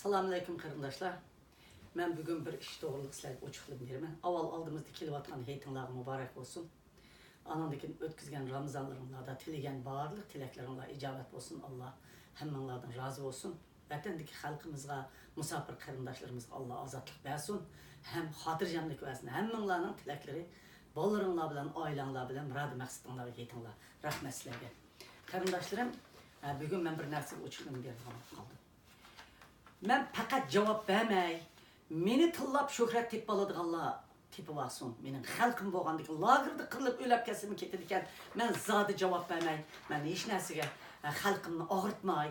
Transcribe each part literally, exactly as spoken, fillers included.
ئەسسالامۇئەلەيكۇم قېرىنداشلار. مەن بۈگۈن بىر ئىش توغرىلىق سىلەرگە ئوچۇقلىما بېرىمەن. ئاۋۋال ئالدىمىزدا كېلىۋاتقان ھېيتىڭلارغا مۇبارەك بولسۇن. ئانىڭدىن كېيىن ئۆتكۈزگەن رامىزانلىرىڭلاردا تىلىگەن بارلىق تىلەكلىرىڭلار ئىجابەت بولسۇن. ئاللا ھەممىڭلاردىن رازى بولسۇن. ۋەتەندىكى خەلقىمىزغا، مۇساپىر قېرىنداشلىرىمىزغا ئاللا ئازادلىق بەرسۇن. ھەم خاتىرجەملىك بەرسۇن. ھەممىڭلارنىڭ تىلەكلىرى، بالىلىرىڭلار بىلەن، ئائىلەڭلار بىلەن مۇرادى مەقسىتىڭلارغا يېتىڭلار. رەھمەت سىلەرگە. قېرىنداشلىرىم، ئە، بۈگۈن مەن بىر نەرسىگە ئوچۇقلىما بېرىدىغان بولۇپ قالدىم. مەن پەقەت جاۋاب بەرمەي، مېنى تىللاپ شۆھرەت تېپىۋالىدىغانلار تېپىۋالسۇن. مېنىڭ خەلقىم بولغاندىكىن، لاگېردا قىرىلىپ ئۆلۈپ كەتسىمۇ كېتىدىكەن، مەن زادى جاۋاب بەرمەي، مەن ھېچ نەرسىگە، ئە، خەلقىمنى ئاغرىتماي.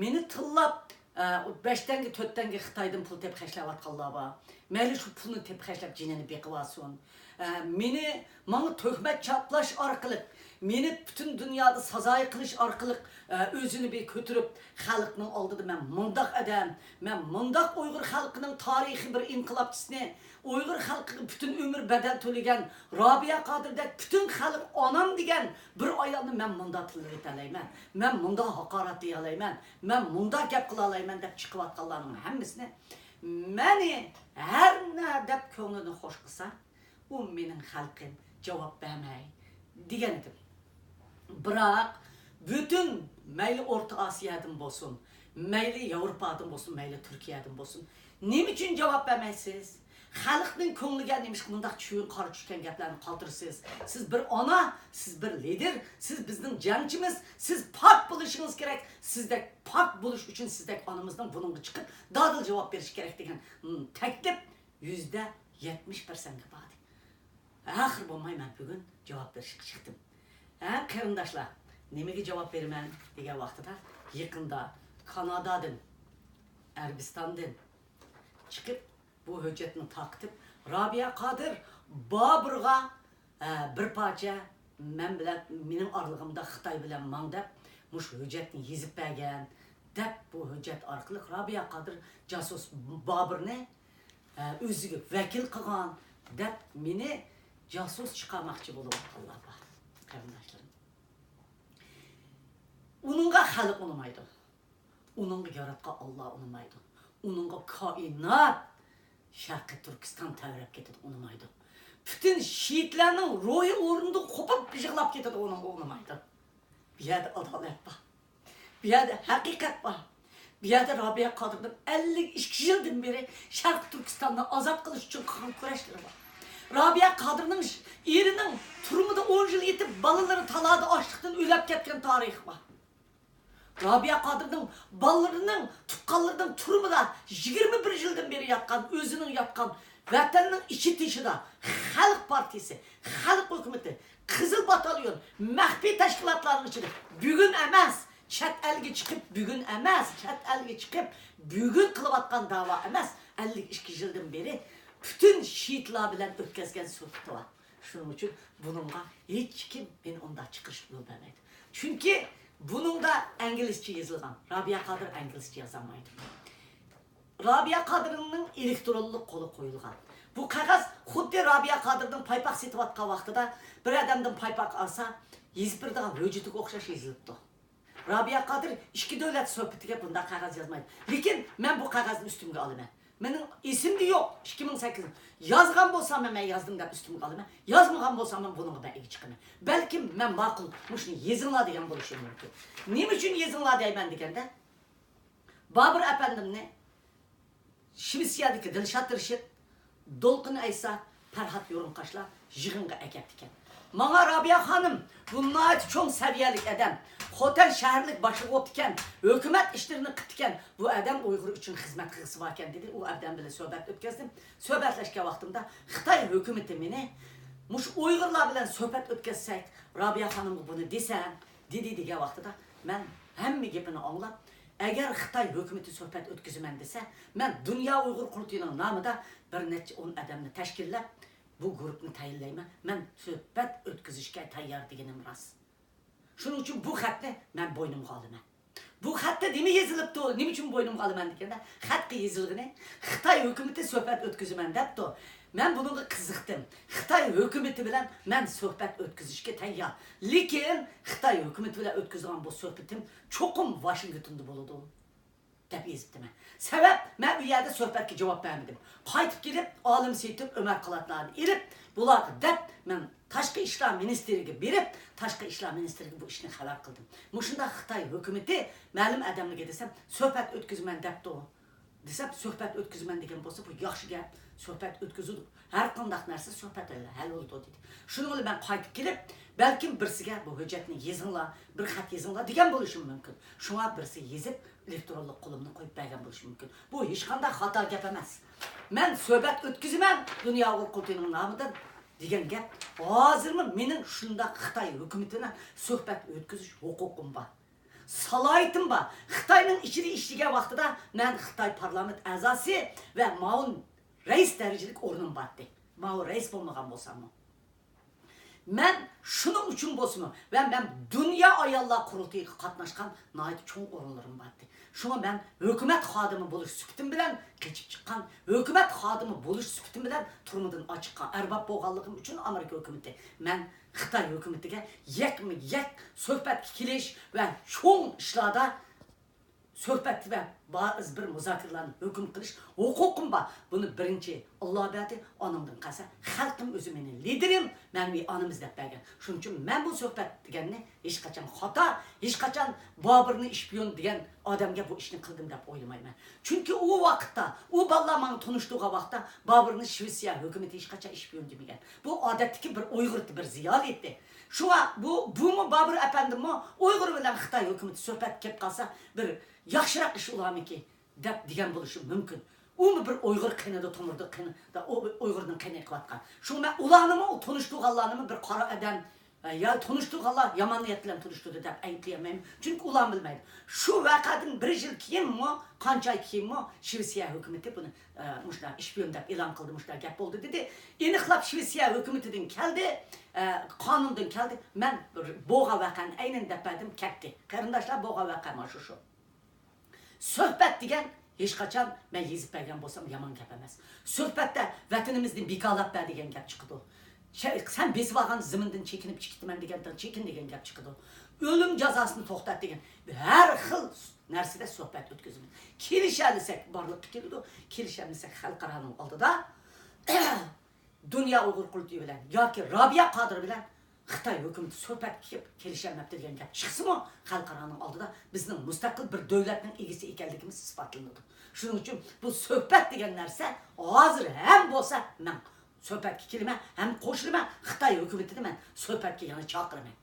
مېنى تىللاپ، ئە، بەش تەڭگە، تۆت تەڭگە خىتايدىن پۇل تېپىپ خەجلەۋاتقانلار بار. مەيلى شۇ پۇلنى تېپىپ خەجلەپ جېنىنى بېقىۋالسۇن. ئە، مېنى، ماڭا تۆھمەت چاپلاش ئارقىلىق، مېنى پۈتۈن دۇنيادا سازايى قىلىش ئارقىلىق، ئە، ئۆزىنى بىر كۆتۈرۈپ، خەلقنىڭ ئالدىدا مەن مۇنداق ئادەم، مەن مۇنداق ئۇيغۇر خەلقىنىڭ تارىخىي بىر ئىنقىلابچىسىنى، ئۇيغۇر خەلقىگە پۈتۈن ئۆمۈر بەدەل تۆلىگەن رابىيە قادىردەك پۈتۈن خەلق ئانام دېگەن بىر ئايالنى مەن مۇنداق تىللىۋېتەلەيمەن، مەن مۇنداق ھاقارەتلىيەلەيمەن، مەن مۇنداق گەپ قىلالايمەن دەپ چىقىۋاتقانلارنىڭ ھەممىسىنى، مېنى ھەر نە دەپ كۆڭلىنى خوش قىلسا، ئۇ مېنىڭ خەلقىم، جاۋاب بەرمەي، دېگەن ئىدىم. بىراق، پۈتۈن مەيلى ئورتا ئاسىيادىن بولسۇن، مەيلى ياۋروپادىن بولسۇن، مەيلى تۈركىيەدىن بولسۇن، نېمە ئۈچۈن جاۋاب بەرمەيسىز؟ خەلقنىڭ كۆڭلىگە نېمىشقا مۇنداق چۈشۈن، قارا چۈشكەن گەپلەرنى قالدۇرىسىز؟ سىز بىر ئانا، سىز بىر لىدېر، سىز بىزنىڭ جەڭچىمىز، سىز پاك بولۇشىڭىز كېرەك، سىزدەك پاك بولۇش ئۈچۈن سىزدەك ئانىمىزنىڭ بۇنىڭغا چىقىپ دادىل جاۋاب بېرىشى كېرەك دېگەن، م، تەكلىپ يۈزدە يەتمىش پىرسەنتكە باردى. ئاخىر بولماي مەن بۈگۈن جاۋاب بېرىشكە چىقتىم. ھە، قېرىنداشلار، نېمىگە جاۋاب بېرىمەن دېگەن ۋاقتىدا، يېقىندا كانادادىن، ئەرەبىستاندىن چىقىپ، بۇ ھۆججەتنى تارقىتىپ، رابىيە قادىر بابۇرغا، ئە، بىر پارچە مەن بىلەن، مېنىڭ ئارىلىقىمدا خىتاي بىلەن ماڭ دەپ، مۇشۇ ھۆججەتنى يېزىپ بەرگەن، دەپ، بۇ ھۆججەت ئارقىلىق رابىيە قادىر جاسۇس بابۇرنى، ئە، ئۆزىگە ۋەكىل قىلغان، دەپ مېنى جاسۇس چىقارماقچى بولۇۋاتقانلار بار، قېرىنداشلىرىم. ئۇنىڭغا خەلق ئۇنىمايدۇ. ئۇنىڭغا ياراتقان ئاللا ئۇنىمايدۇ. ئۇنىڭغا كائىنات، شەرقىي تۈركىستان تەۋرەپ كېتىدۇ، ئۇنىمايدۇ. پۈتۈن شىئىتلەرنىڭ روھى ئورنىدىن قوپۇپ يىغلاپ كېتىدۇ، ئۇنىڭغا ئۇنىمايدۇ. بۇ يەردە ئادالەت بار. بۇ يەردە ھەقىقەت بار. بۇ يەردە رابىيە قادىرنىڭ ئەللىك ئىككى يىلدىن بېرى شەرقىي تۈركىستاننى ئازاد قىلىش ئۈچۈن قىلغان كۈرەشلىرى بار. رابىيە قادىرنىڭ ش-، ئېرىنىڭ تۈرمىدە ئون يىل يېتىپ، بالىلىرى تالادا ئاچلىقتىن ئۆلۈپ كەتكەن تارىخى بار. رابىيە قادىرنىڭ بالىلىرىنىڭ، تۇغقانلىرىنىڭ تۈرمىدە يىگىرمە بىر يىلدىن بېرى ياتقان، ئۆزىنىڭ ياتقان ۋەتەننىڭ ئىچى تېشىدا خەلق پارتىيىسى، خەلق ھۆكۈمىتى، قىزىل باتاليون، مەخپىي تەشكىلاتلارنىڭ ئىچىدە بۈگۈن ئەمەس، چەت ئەلگە چىقىپ، بۈگۈن ئەمەس، چەت ئەلگە چىقىپ، بۈگۈن قىلىۋاتقان داۋا ئەمەس، ئەللىك ئىككى يىلدىن بېرى پۈتۈن شىئىتلار بىلەن ئۆتكۈزگەن سۆھبىتى بار. شۇنىڭ ئۈچۈن بۇنىڭغا ھېچكىم مېنى ئۇنداق چىقىرىشقا يول بەرمەيدۇ. چۈنكى بۇنىڭدا ئىنگلىزچە يېزىلغان. رابىيە قادىر ئىنگلىزچە يازالمايدۇ. رابىيە قادىرنىڭ ئېلېكترونلۇق قولى قويۇلغان. بۇ قەغەز خۇددى رابىيە قادىرنىڭ پايپاق سېتىۋاتقان ۋاقتىدا بىر ئادەمدىن پايپاق ئالسا، يېزىپ بېرىدىغان ھۆججىتىگە ئوخشاش يېزىلىپتۇ. رابىيە قادىر ئىككى دۆلەت سۆھبىتىگە بۇنداق قەغەز يازمايدۇ. لېكىن مەن بۇ قەغەزنى ئۈستۈمگە ئالىمەن. مېنىڭ ئېسىمدە يوق، ئىككى مىڭ سەككىزىنچى يىل. يازغان بولسام مەن يازدىم دەپ ئۈستۈمگە ئالىمەن. يازمىغان بولسام مەن بۇنىڭغا بەئىگە چىقىمەن. بەلكىم مەن ماقۇل، مۇشۇنى يېزىڭلار دېگەن بولۇشۇم مۇمكىن. نېمە ئۈچۈن يېزىڭلار دەيمەن دېگەندە، بابۇر ئەپەندىمنى شىۋېتسىيەدىكى دىلشات رىشىت، دولقۇن ئەيسا، پەرھات يورۇڭقاشلار يىغىنغا ئەكەپتىكەن. ماڭا رابىيە خانىم، بۇ ناھايىتى چوڭ سەۋىيەلىك ئادەم. خوتەن شەھەرلىك باشلىقى بوپتىكەن، ھۆكۈمەت ئىشلىرىنى قىپتىكەن. بۇ ئادەم ئۇيغۇر ئۈچۈن خىزمەت قىلغۇسى باركەن، دېدى. ئۇ ئادەم بىلەن سۆھبەت ئۆتكەزدىم. سۆھبەتلەشكەن ۋاقتىمدا خىتاي ھۆكۈمىتى مېنى، مۇشۇ ئۇيغۇرلار بىلەن سۆھبەت ئۆتكۈزسەك، رابىيە خانىمغا بۇنى دېسەڭ، دېدى دېگەن ۋاقتىدا، مەن ھەممە گېپىنى ئاڭلاپ، ئەگەر خىتاي ھۆكۈمىتى سۆھبەت ئۆتكۈزىمەن دېسە، مەن دۇنيا ئۇيغۇر قۇرۇلتىيىنىڭ نامىدا بىر نەچچە ئون ئادەمنى تەشكىللەپ، بۇ گۇرۇپپىنى تەيىنلەيمەن. مەن سۆھبەت ئۆتكۈزۈشكە تەييار دېگىنىم راست. شۇنىڭ ئۈچۈن بۇ خەتنى مەن بوينۇمغا ئالىمەن. بۇ خەتتە نېمە يېزىلىپتۇ، نېمە ئۈچۈن بوينۇمغا ئالىمەن دېگەندە، خەتكە يېزىلغىنى، خىتاي ھۆكۈمىتى سۆھبەت ئۆتكۈزىمەن دەپتۇ. مەن بۇنىڭغا قىزىقتىم. خىتاي ھۆكۈمىتى بىلەن مەن سۆھبەت ئۆتكۈزۈشكە تەييار. لېكىن خىتاي ھۆكۈمىتى بىلەن ئۆتكۈزىدىغان بۇ سۆھبىتىم چوقۇم ۋاشىنگتوندا بولىدۇ. دەپ يېزىپتىمەن. سەۋەب، مەن ئۇ يەردە سۆھبەتكە جاۋاب بەرمىدىم. قايتىپ كېلىپ، ئالىم سېيىتوف، ئۆمەر قالاتلارنى ئېلىپ، بۇلارغا دەپ، مەن تاشقى ئىشلار مىنىستىرىگە بېرىپ، تاشقى ئىشلار مىنىستىرىگە بۇ ئىشنى خەۋەر قىلدىم. مۇشۇنداق خىتاي ھۆكۈمىتى مەلۇم ئادەملەرگە دېسەم، سۆھبەت ئۆتكۈزىمەن دەپتۇ. دېسەم، سۆھبەت ئۆتكۈزىمەن دېگەن بولسا، بۇ ياخشى گەپ. سۆھبەت ئۆتكۈزىدۇ. ھەر قانداق نەرسە سۆھبەت بىلەن ھەل بولىدۇ، دېدى. شۇنىڭ بىلەن مەن قايتىپ كېلىپ، بەلكىم بىرسىگە بۇ ھۆججەتنى يېزىڭلار، بىر خەت يېزىڭلار دېگەن بولۇشۇم مۇمكىن. شۇڭا بىرسى يېزىپ، ئېلېكترونلۇق قولۇمنى قويۇپ بەرگەن بولۇشى مۇمكىن. بۇ ھېچقانداق خاتا گەپ ئەمەس. مەن سۆھبەت ئۆتكۈزىمەن دۇنيا ئۇيغۇر قۇرۇلتىيىنىڭ نامىدىن دېگەن گەپ ھازىرمۇ مېنىڭ شۇنداق خىتاي ھۆكۈمىتى بىلەن سۆھبەت ئۆتكۈزۈش ھوقۇقۇم بار. سالاھىيىتىم بار. خىتاينىڭ ئىچىدە ئىشلىگەن ۋاقتىدا مەن خىتاي پارلامېنت ئەزاسى ۋە مۇئاۋىن رەئىس دەرىجىلىك ئورنۇم بارتتى. ماۋۇ رەئىس بولمىغان بولساممۇ. مەن شۇنىڭ ئۈچۈن بولسىمۇ ۋە مەن دۇنيا ئاياللار قۇرۇلتىيىغا قاتناشقان ناھايىتى چوڭ ئورۇنلىرىم بارتتى. شۇڭا مەن ھۆكۈمەت خادىمى بولۇش سۈپىتىم بىلەن قېچىپ چىققان، ھۆكۈمەت خادىمى بولۇش سۈپىتىم بىلەن تۈرمىدىن ئاچىققان ئەرباب بولغانلىقىم ئۈچۈن ئامېرىكا ھۆكۈمىتى، مەن خىتاي ھۆكۈمىتىگە يەكمۇ يەك سۆھبەتكە كېلىش ۋە چوڭ ئىشلاردا سۆھبەت ۋە بەزى بىر مۇزاكىرىلەرنى ھۆكۈم قىلىش ھوقۇقۇم بار. بۇنى بىرىنچى ئاللا بەردى، ئانامدىن قالسا خەلقىم ئۆزى مېنى لىدېرىم، مەنىۋى ئانىمىز دەپ بەرگەن. شۇنىڭ ئۈچۈن مەن بۇ سۆھبەت دېگەننى ھېچقاچان خاتا، ھېچقاچان بابۇرنى ئىشپىيون دېگەن ئادەمگە بۇ ئىشنى قىلدىم دەپ ئويلىمايمەن. چۈنكى ئۇ ۋاقىتتا، ئۇ بالىلار ماڭا تونۇشتۇرغان ۋاقىتتا بابۇرنى شىۋېتسىيە ھۆكۈمىتى ھېچقاچان ئىشپىيون دېمىگەن. بۇ ئادەتتىكى بىر ئۇيغۇر، بىر زىيالىي ئىدى. شۇڭا بۇ، بۇمۇ بابۇر ئەپەندىمۇ ئۇيغۇر بىلەن خىتاي ھۆكۈمىتى سۆھبەتكە كېلىپ قالسا، بىر ياخشىراق ئىش ئۇلارنىڭكى دەپ دېگەن بولۇشى مۇمكىن. ئۇمۇ بىر ئۇيغۇر قېنىدا، تومۇردا، قېنىدا، ئۇ ئۇيغۇرنىڭ قېنى ئېقىۋاتقان. شۇڭا مەن ئۇلارنىمۇ، تونۇشتۇرغانلارنىمۇ بىر قارا ئادەم، ئە، يا تونۇشتۇرغانلار يامان نىيەت بىلەن تونۇشتۇردى دەپ ئەيىبلىيەلمەيمەن. چۈنكى ئۇلار بىلمەيدۇ. شۇ ۋەقەدىن بىر يىل كېيىنمۇ، قانچە ئاي كېيىنمۇ شىۋېتسىيە ھۆكۈمىتى بۇنى، ئە، مۇشۇنداق ئىشپىيون دەپ ئېلان قىلدى، مۇشۇنداق گەپ بولدى دېدى. ئېنىقلاپ شىۋېتسىيە ھۆكۈمىتىدىن كەلدى، ئە، قانۇندىن كەلدى. مەن بولغان ۋەقەنى ئەينەن دەپ بەردىم، كەتتى. قېرىنداشلار، بولغان ۋەقە مانا شۇ، شۇ. سۆھبەت دېگەن ھېچقاچان مەن يېزىپ بەرگەن بولسام يامان گەپ ئەمەس. سۆھبەتتە ۋەتىنىمىزنى بىكارلاپ بەر دېگەن گەپ چىقىدۇ. شە-، سەن بېسىۋالغان زېمىندىن چېكىنىپ چىقىتىمەن دېگەندىن چېكىن دېگەن گەپ چىقىدۇ. ئۆلۈم جازاسىنى توختات دېگەن، ھەر خىل نەرسىدە سۆھبەت ئۆتكۈزىمىز. كېلىشەلىسەك بارلىققا كېلىدۇ، كېلىشەلمىسەك خەلقئارانىڭ ئالدىدا دۇنيا ئۇيغۇر قۇرۇلتىيى بىلەن ياكى رابىيە قادىر بىلەن خىتاي ھۆكۈمىتى سۆھبەتكە كېلىپ كېلىشەلمەپتۇ دېگەن گەپ چىقسىمۇ، خەلقئارانىڭ ئالدىدا بىزنىڭ مۇستەقىل بىر دۆلەتنىڭ ئىگىسى ئىكەنلىكىمىز ئىسپاتلىنىدۇ. شۇنىڭ ئۈچۈن بۇ سۆھبەت دېگەن نەرسە ھازىر ھەم بولسا مەن سۆھبەتكە كېلىمەن، ھەم قوشۇلىمەن، خىتاي ھۆكۈمىتىنى مەن سۆھبەتكە يەنە چاقىرىمەن.